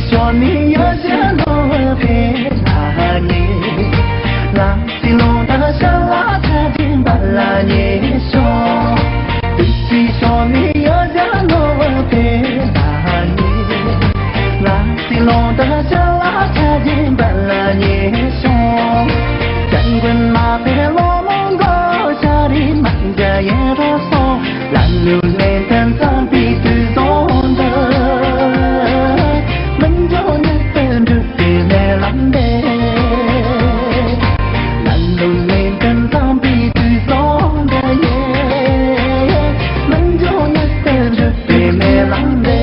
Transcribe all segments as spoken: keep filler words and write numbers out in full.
ཞོ་ནི་ཡོ་ཞ་ནོ་བེ་ལ་ཉེ། ལ་སི་ལོང་ད་ཤ་ལ་ཆ་ཅིན་པ་ལ་ཉེ་ཤོ། དུ་སི་ཞོ་ནི་ཡོ་ཞ་ནོ་བེ་ལ་ཉེ། ལ་སི་ལོང་ད་ཤ་ལ་ཆ་ཅིན་པ་ལ་ཉེ་ཤོ། ཅང་ཀུན་མ་པེ་ལོ་མོང་གོ་ཤ་རི་མ་འཇ་ཡེ་རོ་སོ། ལ་ལུ་ལེན་ཏན་ཙམ་པི་དུ་ཟོང་དུ། མི་འགྲོ་ནི་ཏན་འགྲུབ་པའི་མེ་ལམ་དེ། ལ་ལུ་ལེན་ཏན་ཙམ་པི་དུ་ཟོང་དུ་ཡེ། མི་འགྲོ་ནི་ཏན་འགྲུབ་པའི་མེ་ལམ་དེ།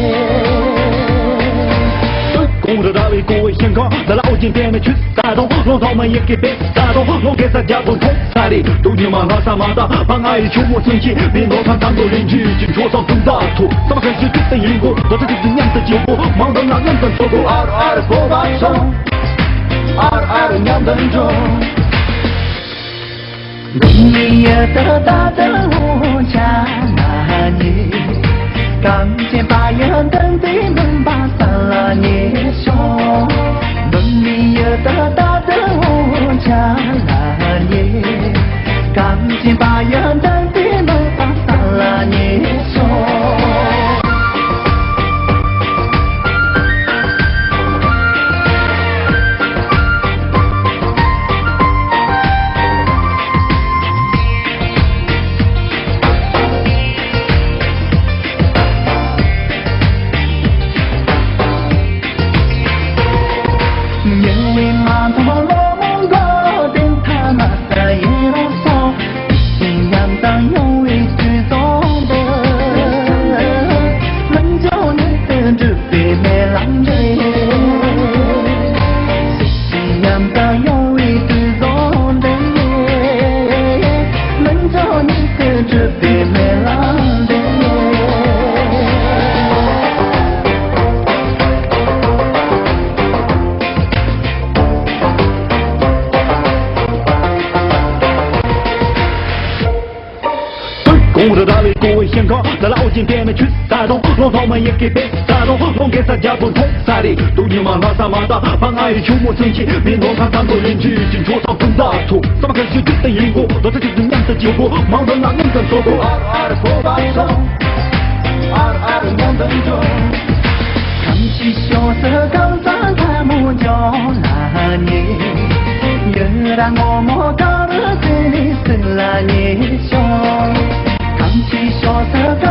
གོང་ར་ར་བའི་ཀོ་བའི་ཞིང་ཁམས་ལ་ལ་ཨོ་རྒྱན་བསྟན་ན་ཆུ་ས་དང་ལོང་ཐོག་མ་ཡི་གེ་པེ་ས་དང་ལོང་གེ་ས་རྒྱ་པོ་མཐོང་ས་རེད། དུ་ཉི་མ་ལྷ་ས་མ་དང་མ་ང་ཡི་ཆུ་མོ་ཚུན་ཆད་མི་ནོར་ཁ་དང་དོ་ལེན་རྒྱུ་ཅི་འཕྲོ་སང་ཀུན་ད་ཐུ་ས་མ་ཁ་ཤི་ཏུ་ཏ་ཡིན་གོ་དོ་ཏ་ཏུ་ཏུ་མཉམ་དུ་བྱེད་གོ་མང་དང་ལ་མཉམ་དུ་འཚོ་གོ་ཨར་ཨར་གོ་བ་སོང་ཨར་ཨར་མཉམ་དུ་འགྲོ། འདི་ཡི་ཡི་ཏི་ཏ་ཏི་ལོ་ཆ་ན་ཉེ། གངས་ཅན་པ་ཡི་འདི་འདི་མུན་པ་ས་ལ་ཉེ་ཤོ། འདི་ཡི་ཡི་ཏི་ཏ་ཏི་ལོ་ཆ་ན་ཉེ། གངས་ཅན་པ་ཡི་འདི་འདི་མུན་པ་ས་ལ་ཉེ་ཤོ། གོང་ར་ར་བའི་ཀོ་བའི་ཞིང་ཁམས་ལ་ལ་ཨོ་རྒྱན་བསྟན་ན་ཆུ་ས་དང་ལོང་ཐོག་མ་ཡི་གེ་པེ་ས་དང་ལོང་གེ་ས་རྒྱ་པོ་མཐོང་ས་རེད། དུ་ཉི་མ་ལྷ་ས་མ་དང་མ་ང་ཡི་ཆུ་མོ་ཚུན་ཆད་མི་ནོར་ཁ་དང་དོ་ལེན་རྒྱུ་ཅི་འཕྲོ་སང་ཀུན་ད་ཐུ་ས་མ་ཁ་ཤི་ཏུ་ཏ་ཡིན་གོ་དོ་ཏ་ཏུ་ཏུ་མཉམ་དུ་བྱེད་གོ་མང་དང་ལ་མཉམ་དུ་འཚོ་གོ་ཨར་ཨར་གོ་བ་སོང་ཨར་ཨར་མཉམ་དུ་འགྲོ། ཁམས་ཕྱི་ཕྱོགས་སུ་གང་ཚང་ཁ་མོ་འཇོག་ལ་ཉེ། ཡུ་ར་ངོ་མོ་གང་རུ་ཚེ་ནི་སུ་ལ་ཉེ་ཤོ། ཁམས་ཕྱི་ཕྱོགས་སུ་གང་